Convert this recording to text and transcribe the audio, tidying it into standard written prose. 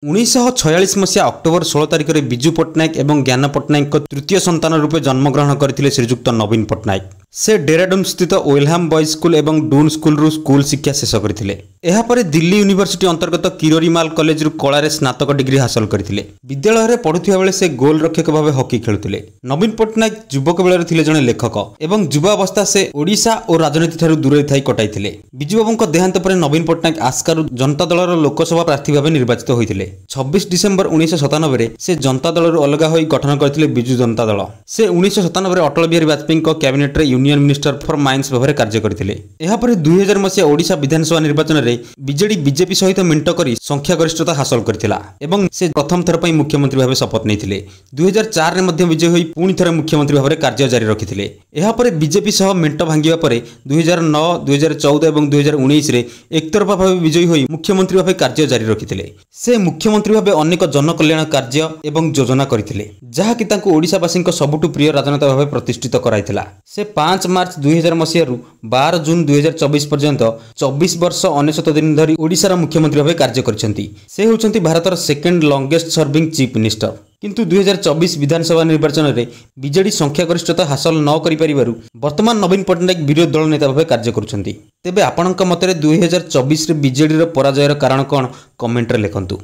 1946 ମସିହା ଅକ୍ଟୋବର 16 ତାରିଖରେ ବିଜୁ ପଟ୍ଟନାୟକ ଏବଂ ଜ୍ଞାନ ପଟ୍ଟନାୟକଙ୍କ ତୃତୀୟ ସନ୍ତାନ ରୂପେ ଜନ୍ମଗ୍ରହଣ କରିଥିଲେ ଶ୍ରୀଯୁକ୍ତ ନବୀନ ପଟ୍ଟନାୟକ। ସେ ଡେରାଡୁନ୍ ସ୍ଥିତ ୱେଲହାମ୍ ବଏଜ୍ ସ୍କୁଲ ଏବଂ ଡୁନ୍ ସ୍କୁଲରୁ ସ୍କୁଲ ଶିକ୍ଷା ଶେଷ କରିଥିଲେ। ଏହାପରେ ଦିଲ୍ଲୀ ୟୁନିଭର୍ସିଟି ଅନ୍ତର୍ଗତ କିରୋରିମାଲ କଲେଜରୁ କଳାରେ ସ୍ନାତକ ଡିଗ୍ରୀ ହାସଲ କରିଥିଲେ। ବିଦ୍ୟାଳୟରେ ପଢୁଥିବା ବେଳେ ସେ ଗୋଲ ରକ୍ଷକ ଭାବେ ହକି ଖେଳୁଥିଲେ। ନବୀନ ପଟ୍ଟନାୟକ ଯୁବକ ବେଳରେ ଥିଲେ ଜଣେ ଲେଖକ ଏବଂ ଯୁବାବସ୍ଥା ସେ ଓଡ଼ିଶା ଓ ରାଜନୀତିଠାରୁ ଦୂରରେ ଥାଇ କଟାଇଥିଲେ। ବିଜୁବାବୁଙ୍କ ଦେହାନ୍ତ ପରେ ନବୀନ ପଟ୍ଟନାୟକ ଆସ୍କାରୁ ଜନତା ଦଳର ଲୋକସଭା ପ୍ରାର୍ଥୀ ଭାବେ ନିର୍ବାଚିତ ହୋଇଥିଲେ। 26 ଡିସେମ୍ବର 1997ରେ ସେ ଜନତା ଦଳରୁ ଅଲଗା ହୋଇ ଗଠନ କରିଥିଲେ ବିଜୁ ଜନତା ଦଳ। ସେ 1997ରେ ଅଟଳ ବିହାରୀ ବାଜପେୟୀଙ୍କ କ୍ୟାବିନେଟ୍ରେ ୟୁନିୟନ ମିନିଷ୍ଟର ଫର ମାଇନ୍ସ ଭାବରେ କାର୍ଯ୍ୟ କରିଥିଲେ। ଏହାପରେ 2000 ମସିହା ଓଡ଼ିଶା ବିଧାନସଭା ନିର୍ବାଚନରେ ବିଜେଡି ବିଜେପି ସହିତ ମେଣ୍ଟ କରି ସଂଖ୍ୟାଗରିଷ୍ଠତା ହାସଲ କରିଥିଲା ଏବଂ ସେ ପ୍ରଥମ ଥର ପାଇଁ ମୁଖ୍ୟମନ୍ତ୍ରୀ ଭାବେ ଶପଥ ନେଇଥିଲେ। 2004ରେ ମଧ୍ୟ ବିଜୟୀ ହୋଇ ପୁଣି ଥରେ ମୁଖ୍ୟମନ୍ତ୍ରୀ ଭାବରେ କାର୍ଯ୍ୟ ଜାରି ରଖିଥିଲେ। ଏହାପରେ ବିଜେପି ସହ ମେଣ୍ଟ ଭାଙ୍ଗିବା ପରେ 2009, 2014 ଏବଂ 2019ରେ ଏକତରଫା ଭାବେ ବିଜୟୀ ହୋଇ ମୁଖ୍ୟମନ୍ତ୍ରୀ ଭାବେ କାର୍ଯ୍ୟ ଜାରି ରଖିଥିଲେ। ସେ ମୁଖ୍ୟମନ୍ତ୍ରୀ ଭାବେ ଅନେକ ଜନକଲ୍ୟାଣ କାର୍ଯ୍ୟ ଏବଂ ଯୋଜନା କରିଥିଲେ, ଯାହାକି ତାଙ୍କୁ ଓଡ଼ିଶାବାସୀଙ୍କ ସବୁଠୁ ପ୍ରିୟ ରାଜନେତା ଭାବେ ପ୍ରତିଷ୍ଠିତ କରାଇଥିଲା। ସେ 5 ମାର୍ଚ୍ଚ 2000 ମସିହାରୁ 12 ଜୁନ୍ 2024 ପର୍ଯ୍ୟନ୍ତ 24 ବର୍ଷ 99 ଦିନ ଧରି ଓଡ଼ିଶାର ମୁଖ୍ୟମନ୍ତ୍ରୀ ଭାବେ କାର୍ଯ୍ୟ କରିଛନ୍ତି। ସେ ହେଉଛନ୍ତି ଭାରତର second longest serving chief minister. କିନ୍ତୁ 2024 ବିଧାନସଭା ନିର୍ବାଚନରେ ବିଜେଡି ସଂଖ୍ୟାଗରିଷ୍ଠତା ହାସଲ ନ କରିପାରିବାରୁ ବର୍ତ୍ତମାନ ନବୀନ ପଟ୍ଟନାୟକ ବିରୋଧୀ ଦଳ ନେତା ଭାବେ କାର୍ଯ୍ୟ କରୁଛନ୍ତି। ତେବେ ଆପଣଙ୍କ ମତରେ 2024ରେ ବିଜେଡିର ପରାଜୟର କାରଣ କ'ଣ, କମେଣ୍ଟରେ ଲେଖନ୍ତୁ।